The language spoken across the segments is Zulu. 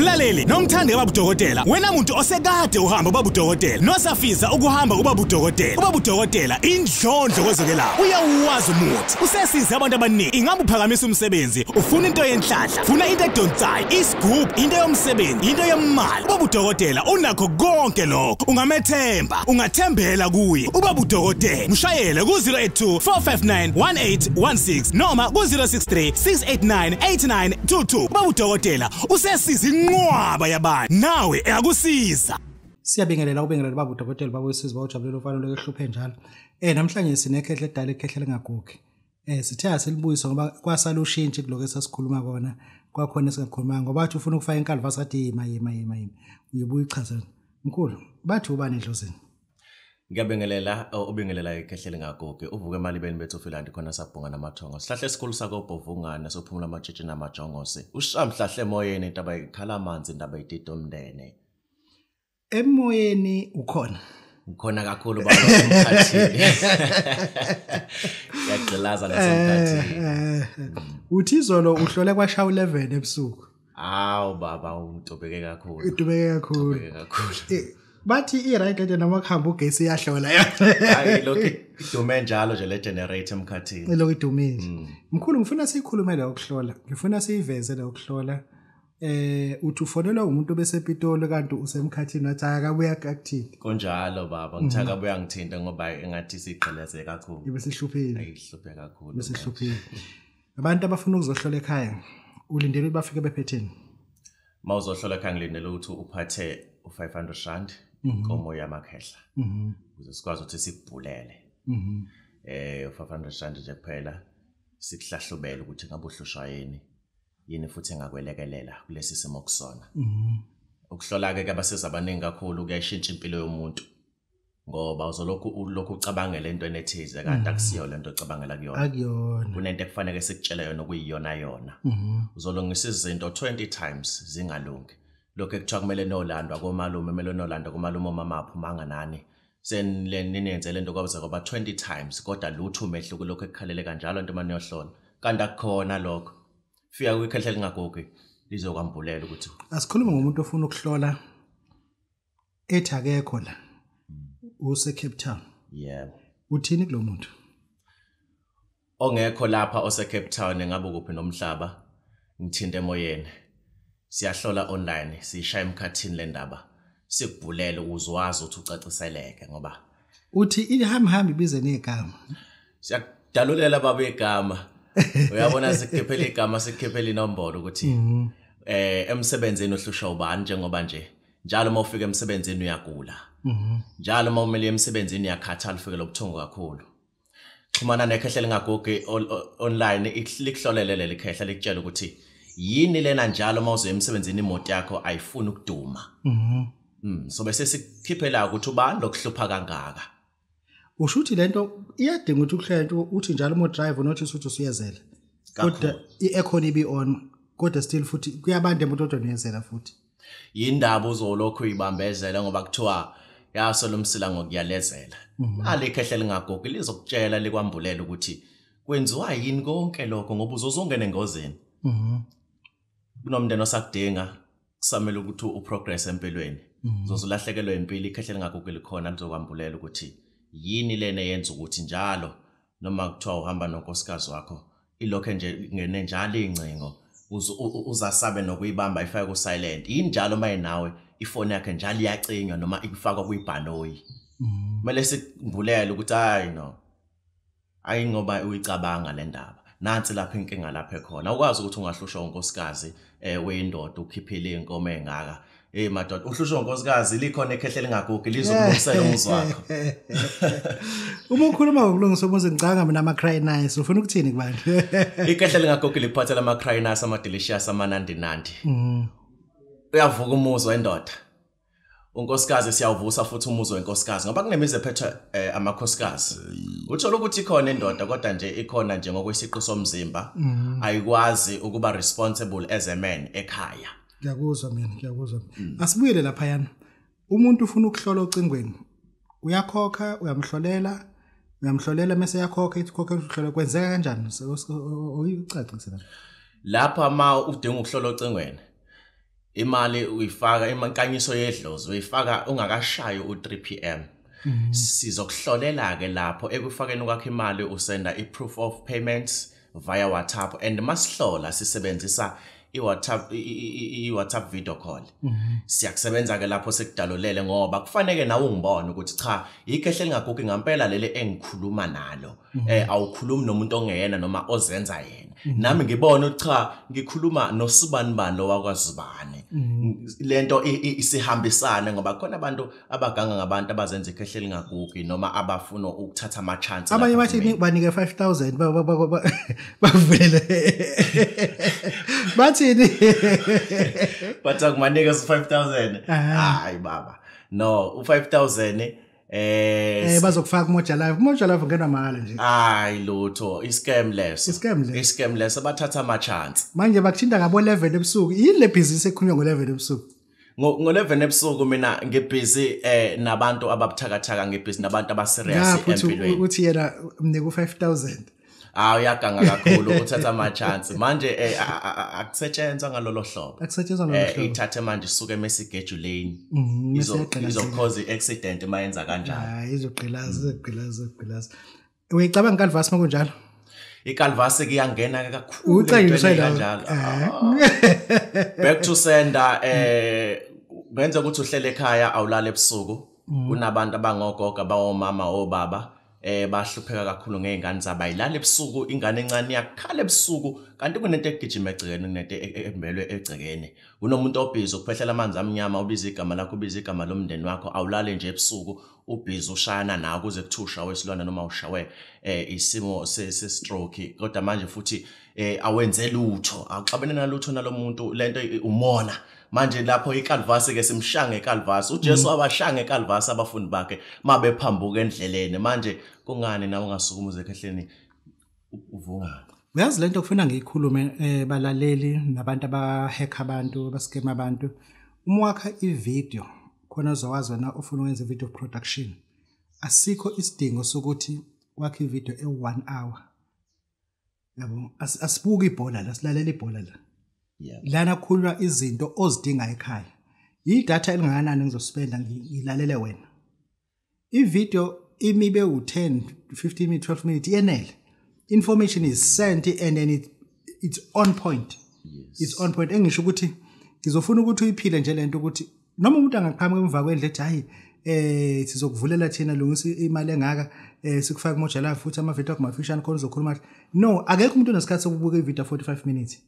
Mlaleli nomthandi kababa udokotela, wena muntu osekade uhamba ubaba udokotela, nosafisa ukuhamba ubaba udokotela. Ubaba udokotela indlondlo kwezokwelapha. Uyawazi umuthi. Usesize abantu abaningi. Ingabe uphakamisa umsebenzi, ufuna into yenhlanhla, funa into edonsayo, isigubhu, into yomsebenzi, into yemali. Ubaba udokotela unakho konke lokho. Ungamethemba, ungathembela kuye. Ubaba udokotela mshayele ku 082 459 1816 noma ku 063 689 8922. Ubaba udokotela usesiza inqwaba yabantu, nawe eyakusiza. Siyabingelela ubingelela baba udokotela, baba wesizwe, bawujabulela ufanele ehluphe njalo. Namhlanje sinekhehle edala, ikhehle lingagugi. Sithe asilibuyise ngoba kwasala ushintshi kuloko esasikhuluma kona, kwakhona esingakhulumanga ngoba bathi ufuna ukufaka inkalva sathi yima yima yima yima. Uyobuya ichaze. Mkhulu, bathi ubani edlozini? Ngiyabingelela ubingelela ikhehle lingagugi. Uvuke emalibeni bethu Finland khona sabhunga namathongo. Sihlahle esikhulu sakobhovungana sophumula amatshitshi namajongosi. Ushamhlahle emoyeni intaba ikhala amanzi indaba idida umndene. Emoyeni ukhona. Ngikhona kakhulu baba emkhathini. Ngiyagqilaza nasemkhathini. Uthi izolo uhlole kwashawa 11 ebusuku. Hawu baba ungitobeke kakhulu. Utubeke kakhulu. Utobeke kakhulu. Bathi i-right lento noma kuhamba ugesi iyahlola. Hayi lokhu idume njalo nje le generator emkhathini. Elokhu idumile. Mkhulu, ngifuna siyikhulume la ukuhlola. Ngifuna siyiveze la ukuhlola. Uthi ufonelwa umuntu bese ePitoli kanti usemkhathini wathi akabuya akuthini. Kunjalo baba, ngithi akabuya ngithinta ngoba engathi sigqileze kakhulu. Ibe sihluphile. Ayihluphe kakhulu. Bese sihluphile. Abantu abafuna ukuzohlola ekhaya ulindele ukuthi bafike bephetheni. Mawuzohlola ekhaya ngilindele ukuthi uphathe u500 rand inkomo yamakhehla. Ukuze sikwazi ukuthi sikubhulele. U500 rand nje kuphela sikuhlahlubele ukuthi ngabe uhlushwa yini. Yini futhi engakwelekelela kulesi simo kusona. Ukuhlola ke kubasiza abaningi kakhulu, kuyashintsha impilo yomuntu. Ngoba uzolokhu ulokhu ucabangela into enethize kanti akusiyo lento ocabangela kuyona. Akuyona. Kunento ekufanele sikutshele yona okuyiyona yona. Uzolungisa izinto 20 times zingalungi. Lokho ekuthiwa kumele nolandwa komalume, kumele nolandwa komalume omama aphumanga nani. Seninenze lento kwabuza kwaba 20 times kodwa lutho umehluko lokho ekukhalele kanjalo into maniyohlola. Kanti akukhona lokho. Fika kwikhehle lingagugi lizokwambulela ukuthi Asikhulume ngomuntu ofuna ukuhlola ethi akekho la. Use Cape Town. Yebo. Uthini kulo muntu? Ongekho lapha ose Cape Town engabe kuphi nomhlaba, ngithinte emoyeni. Siyahlola online, sishaya emkhathini le ndaba. Sikubhulele uzwazi ukuthi ucaciseleke ngoba uthi ihamba hamba ibize negama. Siyakdalulela baba igama. Uyabona sikukhiphela igama, sikukhiphela inombolo ukuthi emsebenzini uhlushwa ubani njengoba nje njalo uma ufika emsebenzini uyagula. Njalo uma umele emsebenzini uyakhathala ufike lobuthongo kakhulu. Xhumana nekhehle lingagugi online likuhlolele leli khehla likutshela ukuthi yini lena njalo uma uzoya emsebenzini imoto yakho ayifuni ukuduma. So bese sikukhiphela ukuthi ubani lokuhlupha kangaka. Usho ukuthi lento iyadinga ukuthi ukuhlela uthi njalo uma drive notice ukuthi usuyezela. Kodwa i-aircon ibi on kodwa still futhi kuyabanda emoto niyezela futhi. Yindaba uzolokhu uyibambezela ngoba kuthiwa yaso lomsila ngokuyalezela. Alikhehle lingagugi lizokutshela likwambulela ukuthi kwenziwa yini konke lokho ngoba uzozongena engozini. Kunomndeni osakudinga kusamele ukuthi uprogress empilweni. Uzozulahlekelwa impilo, ikhehle lingagugi likhona lizokwambulela ukuthi yini lena yenza ukuthi njalo noma kuthiwa uhamba nonkosikazi wakho ilokho nje ngene njalo ingcingo uzasabe nokuyibamba ifake ku silent. Yini njalo mayenawe ifoni yakhe njalo iyacinywa noma ikufakwa kuyibhanoyi. Kumele sikumbulele ukuthi hayi no, ayi ngoba uyicabanga le ndaba. Nansi lapha inkinga lapha ekhona. Awukwazi ukuthi ungahlushwa unkosikazi weyindoda ukhiphile inkomo engaka. Hey madoda, uhlushwa unkosikazi likhona ekhehle lingagugi lizokulungisela umuzi wakho. Uma ukhuluma ngokulungisa umuzi ngicanga mina ama cry nice, ufuna ukuthini kubantu? Ikhehle lingagugi liphathela ama cry nice, ama delicious, amanandi nandi. Uyavuka umuzi wendoda. Unkosikazi siyawuvusa futhi umuzi wenkosikazi ngoba kunemizi ephethwe amakhosikazi. Uthola ukuthi ikhona indoda kodwa nje ikhona nje ngokwesiqu somzimba, ayikwazi ukuba responsible as a man ekhaya. Ngiyakuzwa mina, ngiyakuzwa. Asibuyele lapha yana. Umuntu ufuna ukuhlola ocingweni. Uyakhokha, uyamhlolela, uyamhlolela mase yakhokha, ithi khokha uhlola kwenzeka kanjani? Uyicacise la. Lapha ma udinga ukuhlola ocingweni. Imali uyifaka imankanyiso yedlozi uyifaka ungakashayi u3 pm. Sizokuhlolela ke lapho ekufakeni kwakho imali, usenda i-proof of payments via WhatsApp, and masihlola sisebenzisa i-WhatsApp video call. Siyakusebenza ke lapho sekudalulele, ngoba kufanele nawe ungibone ukuthi cha, ikhehle lingagugi ngempela leli engikhuluma nalo. Awukhulumi nomuntu ongeyena noma ozenza yena. Nami ngibona ukuthi cha, ngikhuluma nosibani bani lo wakwazibani. Lento isihambisane, ngoba khona abantu abaganga ngabantu abazenza ikhehle lingagugi noma abafuna ukuthatha ama chance. Abanye bathi banike 5000 bavulele. Bathini? Bathi akumanika 5000. Hayi baba. No, u5000 bazokufaka kuMoja Live. KuMoja Live ungena mahhala nje. Hayi lutho, i-scam leso. I-scam leso, bathatha ama chance. Manje bakuthinta ngabo 11 ebusuku. Yini le business ekhulunywa ngo11 ebusuku? Ngo11 ebusuku mina ngibhizi nabantu ababuthakathaka, ngibhizi nabantu abaserious empilweni. Uthi yena mnika u5000. Ah, uyaganga kakhulu, uthatha ama chance. Manje akusetshenzwa ngalolo hlobo. Akusetshenzwa ngalolo hlobo. Ithathe manje isuke mesigeju lane. Izo cause accident mayenza kanjalo. Hayi, izogqilaza, izogqilaza, izogqilaza. Uyicabanga iCalvas makunjalo? iCalvas kuyangena kakhulu kanjalo. Back to sender, kwenza ukuthi uhlele ekhaya awulala ebusuku. Kunabantu abangogogo, abawomama, obaba bahlupheka kakhulu ngezingane zabo, ayilala ebusuku, ingane encane iyakhala ebusuku, kanti kunento egijima egcekeni, kunento embelwe egcekeni. Kunomuntu obhizi ukuphehlela amanzi amnyama, ubiza igama lakho, ubiza igama lomndeni wakho, awulale nje ebusuku, ubhizi ushayana nawe kuze kuthiwe ushawe isilwane noma ushawe isimo se-stroke. Kodwa manje futhi awenze lutho, awuxabene nalutho nalomuntu, lento umona. Manje lapho iCalvasi ke simshanga eCalvasi, uJesu abashanga eCalvasi abafundi bakhe mabephambuka endleleni. Manje kungani nawe ungasukuma uze ekhehleni uvungane? Uyazi lento kufuna ngiyikhulume, balaleli nabantu abahack abantu, abascam abantu. Uma wakha ivideo khona uzowazi wena ufuna ukwenza video production, asikho isidingo sokuthi wakhe ivideo e1 hour. Yabo, asibuki ibhola la, silalela ibhola la. Lana kukhulunywa izinto ozidinga ekhaya. Idatha elingakanani ngizospenda ngilalele wena? Ivideo imibe u10, 15 minutes, 12 minutes yenele. Information is sent and then it's on point. It's on point. Engisho ukuthi ngizofuna ukuthi uyiphile nje lento, ukuthi noma umuntu angaqhamuka emva kwendle ethi hayi, sizokuvulela thina, lungisa imali engaka, sikufaka kuMoja Live futhi ama video akho mafishane khona uzokhuluma. No, akekho umuntu onesikhathi sokubuka ivideo 45 minutes.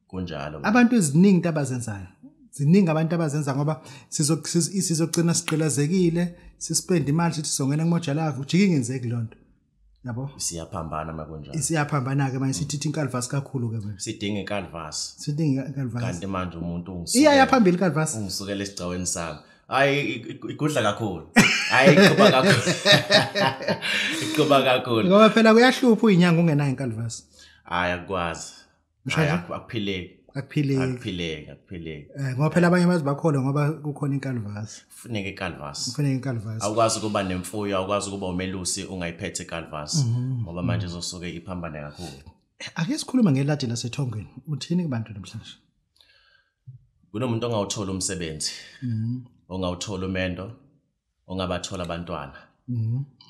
Kunjalo. Abantu eziningi into abazenzayo, ziningi abantu abazenza, ngoba sizogcina sigqilazekile, sispend imali sithi sizongena kuMoja Live, ujike ingenzeki lonto. Yabo? Siyaphambana makunjalo. Isiyaphambana ke manje, sithi inkalvasi kakhulu ke manje. Sidinga iCalvasi. Sidinga iCalvasi. Kanti manje umuntu ungisukela. Iya phambili iCalvasi. Ungisukela esigcaweni sami. Hayi, igudla kakhulu. Hayi, iqhuba kakhulu. Iqhuba kakhulu. Ngoba phela kuyahlupha uyinyanga ungenayo inkalvasi. Hayi, akukwazi. Hayi, akuphileki. Akuphileki. Akuphileki, akuphileki. Ngoba phela abanye bazi bakholwa ngoba kukhona inkalvasi. Kufuneka iCalvasi. Kufuneka inkalvasi. Awukwazi ukuba nemfuyo, awukwazi ukuba umelusi ungayiphethe iCalvasi, ngoba manje izosuke iphambane kakhulu. Ake sikhulume ngeladi lasethongweni. Uthini kubantu namhlanje? Kunomuntu ongawuthola umsebenzi. Ongawuthola umendo, ongabathola abantwana.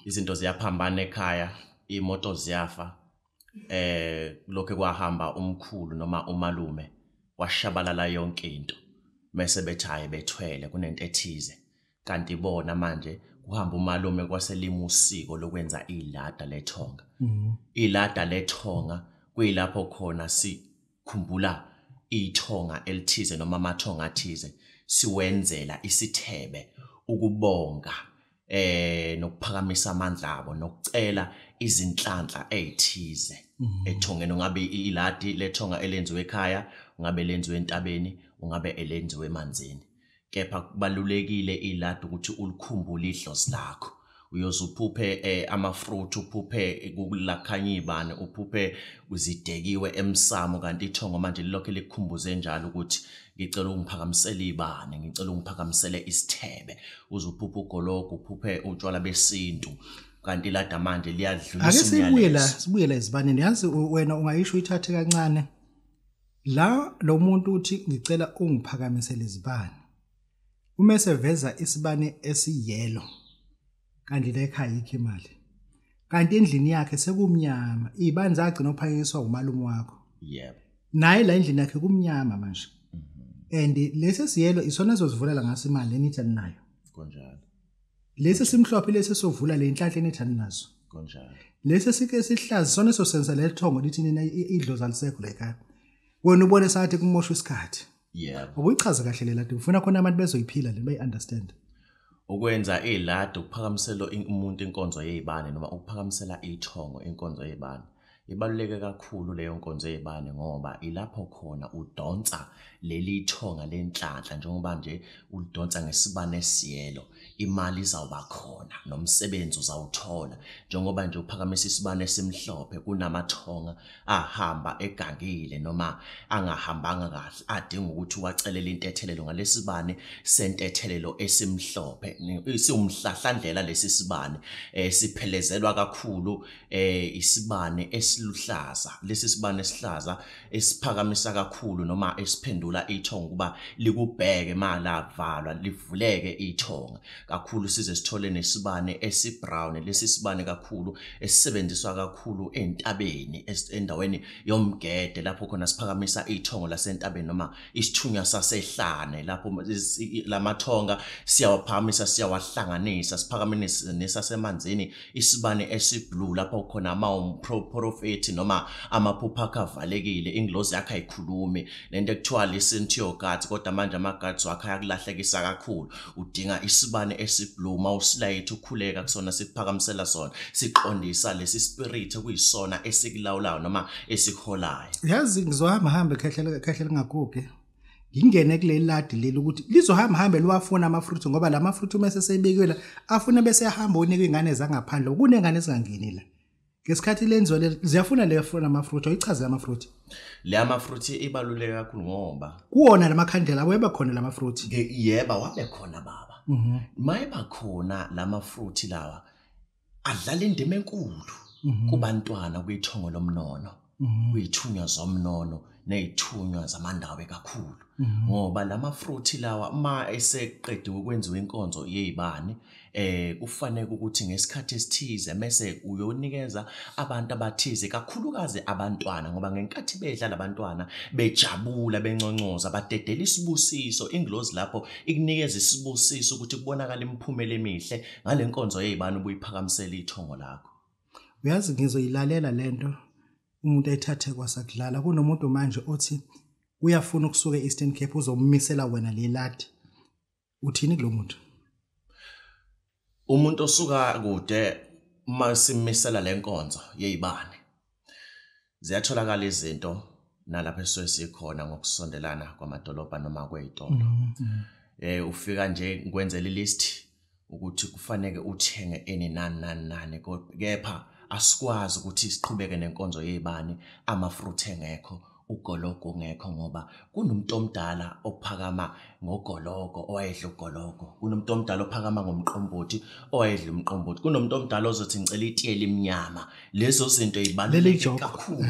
Izinto ziyaphambana ekhaya, imoto ziyafa. Lokho kwahamba umkhulu noma umalume, washabalala yonke into. Mase bethi hayi, bethwele kunento ethize. Kanti bona manje kuhamba umalume kwaselima usiko lokwenza ilada lethonga. Ilada lethonga kuyilapho khona sikhumbula ithonga elithize noma amathonga athize, siwenzela isithebe ukubonga nokuphakamisa amandla abo nokucela izinhlanhla ezithize ethongeni. Ungabe iladi lethonga elenziwe ekhaya, ungabe lenziwe entabeni, ungabe elenziwe emanzini, kepha kubalulekile iladi ukuthi ulikhumbule idlozi lakho. Uyoze uphuphe ama-fruit, uphuphe kulakhanya ibane, uphuphe uzidekiwe emsamo, kanti ithongo manje lilokhu likukhumbuze njalo ukuthi ngicela ungiphakamisele ibane, ngicela ungiphakamisele isithebe. Uze uphuphe ugologo, uphuphe utshwala besintu, kanti lada manje liyadlulisa Ake sibuye la, umyalezo. sibuye la ezibaneni. Yazi wena ungayisho uyithathe kancane. La lo muntu uthi ngicela ungiphakamisele izibane. Uma seveza isibane esiyelo kanti la ekhaya ikho imali. Kanti endlini yakhe sekumnyama, izibane zagcina uphakanyiswa umalume wakho. Yebo. Naye la endlini yakhe kumnyama manje. And lesi siyelo isona ezozivulela ngaso imali enithi nayo. Kunjalo. Lesi simhlophe lesi sovula le inhlanhla enithi nazo. Kunjalo. Lesi sike sihlaza sona sosenza lethongo lithi nina idlozi alisekho la ekhaya. Wena ubone sathi kumoshwa isikhathi. Yebo. Ubuyichaza kahle le ladi, ufuna khona abantu bezoyiphila le bayi understand. Ukwenza iladi ukuphakamisela umuntu inkonzo yezibane noma ukuphakamisela ithongo inkonzo yezibane. Ibaluleke kakhulu leyo nkonzo yezibane ngoba ilapho khona udonsa leli thonga lenhlanhla njengoba nje ulidonsa ngesibane esiyelo, imali izawuba khona nomsebenzi uzawuthola. Njengoba nje uphakamisa isibane esimhlophe kunamathonga ahamba egangile noma angahambanga kahle adinga ukuthi uwacelele intethelelo ngalesibane sentethelelo esimhlophe. Siwumhlahlandlela lesi sibane, siphelezelwa kakhulu isibane esiluhlaza. Lesi sibane esihlaza esiphakamisa kakhulu noma esiphendula ithonga kuba likubheke malavalwa livuleke ithonga kakhulu, size sithole nesibane esibrown. Lesi sibane kakhulu esisebenziswa kakhulu entabeni, endaweni yomgede lapho khona siphakamisa ithongo lasentabeni noma isithunywa sasehlane, lapho lamathonga siyawaphakamisa siyawahlanganisa siphakamise nesasemanzini isibane esiblue lapho khona ama-prophet noma amaphupho akhe avalekile, ingilozi yakhe ayikhulumi, lento ekuthiwa listen to your guts, kodwa manje ama-guts wakhe ayakulahlekisa kakhulu. Udinga isibane esiblue, mawusilayitha ukhuleka kusona sikuphakamisela sona, siqondisa lesi spirit okuyisona esikulawulayo noma esikuholayo. Yazi ngizohamba hambe khehle lingagugi. Ngingene kuleli ladi leli ukuthi lizohamba hambe liwafuna amafruit, ngoba la mafruit uma sesebekiwe la afuna bese ehamba onika izingane zangaphandle, kunengane ezingangeni la. Ngesikhathi lenziwa ziyafuna leyafuna amafruit, oyichaze amafruit. Le amafruit ibaluleke kakhulu ngoba kuwona lamakhandlela aweba khona lamafruit. Yeba wabe khona baba. Mayeba khona lamafruit lawa adlala indima enkulu kubantwana kwithongo lomnono, kuyithunywa zomnono nezithunywa zamandawe kakhulu. Ngoba lamafruit lawa uma eseqediwe ukwenziwa inkonzo yezibane, kufanele ukuthi ngesikhathi esithize mase uyonikeza abantu abathize, kakhulukazi abantwana, ngoba ngenkathi bedla labantwana bejabula benconcoza badedela isibusiso. Ingilozi lapho ikunikeza isibusiso ukuthi kubonakala imiphumela emihle ngale nkonzo yezibane ubuyiphakamisela ithongo lakho. Uyazi ngizoyilalela lento umuntu ayithathe kwasakudlala. Kunomuntu manje othi uyafuna ukusuka e-Eastern Cape uzomisela wena le ladi. Uthini kulo muntu? Umuntu osuka kude masimisela lenkonzo yezibane, ziyatholakala izinto nalapho esuke sikhona ngokusondelana kwamadolobha noma kwezitolo. Ufika nje ngikwenzela ilist ukuthi kufanele uthenge eni nani nani nani, kepha asikwazi ukuthi siqhubeke nenkonzo yezibane amafruit engekho, ugologo ungekho, ngoba kunomuntu omdala ophakama ngogologo owayedla ugologo, kunomuntu omdala ophakama ngomqombothi owayedla umqombothi, kunomuntu omdala ozothi ngicela itiye elimnyama. Lezo zinto zibaluleke kakhulu.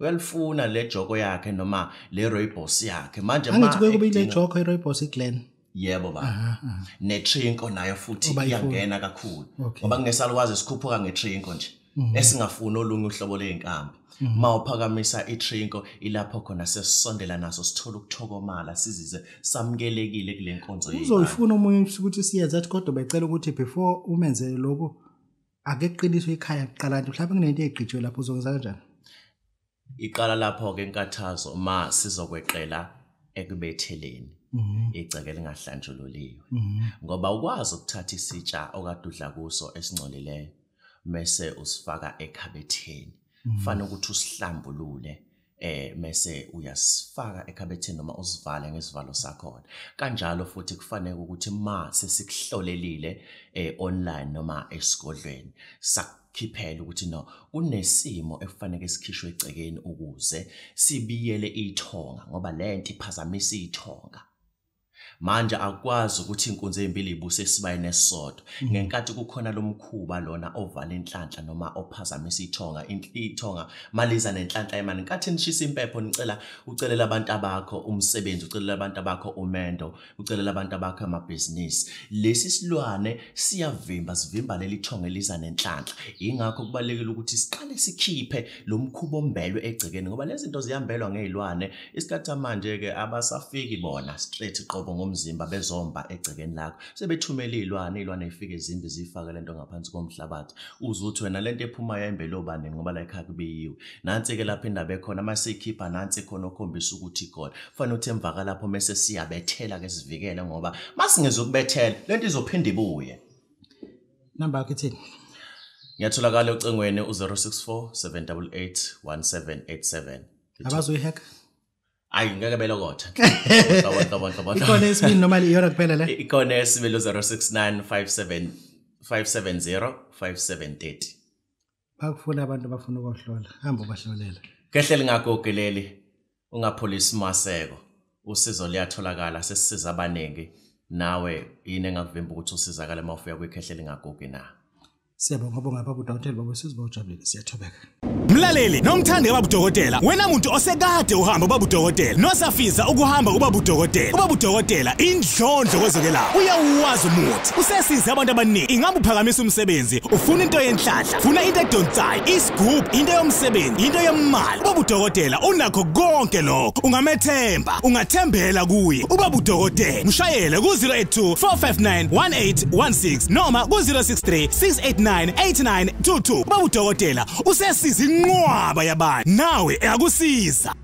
Uyalifuna le joko yakhe noma le rooibos yakhe. Manje angithi kube ile joko i-rooibos iGlen. Yebo baba. Netrinko nayo futhi iyangena kakhulu. Ngoba kunesalukwazi sikhuphuka ngetrinko nje esingafuni olunye uhlobo leyinkambi. Mawuphakamisa itrinko ilapho khona sesisondela naso sithola ukuthokomala sizize samukelekile kule nkonzo yethu. Uzoyifuna omunye ukuthi siyenze athi kodwa becela ukuthi before umenze lokho ake kuqiniswe ikhaya kuqala nje, mhlawumbe kunento egqitshwe lapho uzokwenza kanjani? Iqala lapho ke inkathazo ma sizokweqela ekubetheleni igceke lingahlanjululiwe, ngoba ukwazi ukuthatha isitsha okade udla kuso esingcolileyo mese usifaka ekhabetheni. Kufanele ukuthi usihlambulule mese uyasifaka ekhabetheni noma usivale ngesivalo sakhona. Kanjalo futhi kufanele ukuthi ma sesikuhlolelile online noma esigodlweni sakukhiphela ukuthi no kunesimo ekufanele sikhishwe egcekeni ukuze sibiyele ithonga, ngoba lento iphazamisa ithonga. Manje akwazi ukuthi inkunzi ezimbili ibuse esibayeni esisodwa. Ngenkathi kukhona lo mkhuba lona ovala inhlanhla noma ophazamisa ithonga, ithonga maliza nenhlanhla yemali. Ngenkathi nishisa impepho nicela ucelela abantu abakho umsebenzi, ucelela abantu abakho umendo, ucelela abantu abakho amabhizinisi. Lesi silwane siyavimba, sivimba leli thonga eliza nenhlanhla. Ingakho kubalulekile ukuthi siqale sikhiphe lo mkhuba ombelwe egcekeni, ngoba lezi zinto ziyambelwa ngezilwane. Isikhathi manje ke abasafiki bona straight qobo ngomzimba bezomba egcekeni lakho, sebethumela izilwane, izilwane ifike zimbi zifake lento ngaphansi komhlabathi. Uzuthi wena lento ephumayo embele obani, ngoba la ekhaya kubiyiwe. Nansi ke lapha indaba ekhona, masikhipha nansi khona okhombisa ukuthi khona. Kufanele uthi emva lapho mase siyabethela ke sivikele, ngoba masingezukubethela lento izophinda ibuye. Namba yakho ithini? Ngiyatholakala ocingweni u064 788 1787. Abazoyihacka? Ayi ngeke belokotha. Nhlobo. Ikhona esibili noma iyona kuphela le? Ikhona esibili 069 57 570 5730. Bakufuna abantu abafuna ukuhlola, hamba ubahlolela. Kehle lingagogi leli, ungapholisi maseko. Usizo liyatholakala, sesisiza abaningi. Nawe yini engakuvimba ukuthi usizakale mawufika kwikhehle lingagogi na? Siyabonga bonga baba udokotela, baba usizwe ujabulile, siyathobeka. Mlaleli nomthandi baba udokotela, wena muntu osekade uhamba baba udokotela, nosafisa ukuhamba ubaba udokotela. Ubaba udokotela indlondlo kwezokwelapha, uyawazi umuthi, usesize abantu abaningi. Ingabe uphakamisa umsebenzi, ufuna into yenhlanhla, ufuna into edonsayo, isigubhu, into yomsebenzi, into yemali. Ubaba udokotela unakho konke lokho, ungamethemba, ungathembela kuye. Ubaba udokotela mshayele ku-082 459 1816 noma ku-063 689 8922. Ubaba udokotela usesiza inqwaba yabantu, nawe akusiza.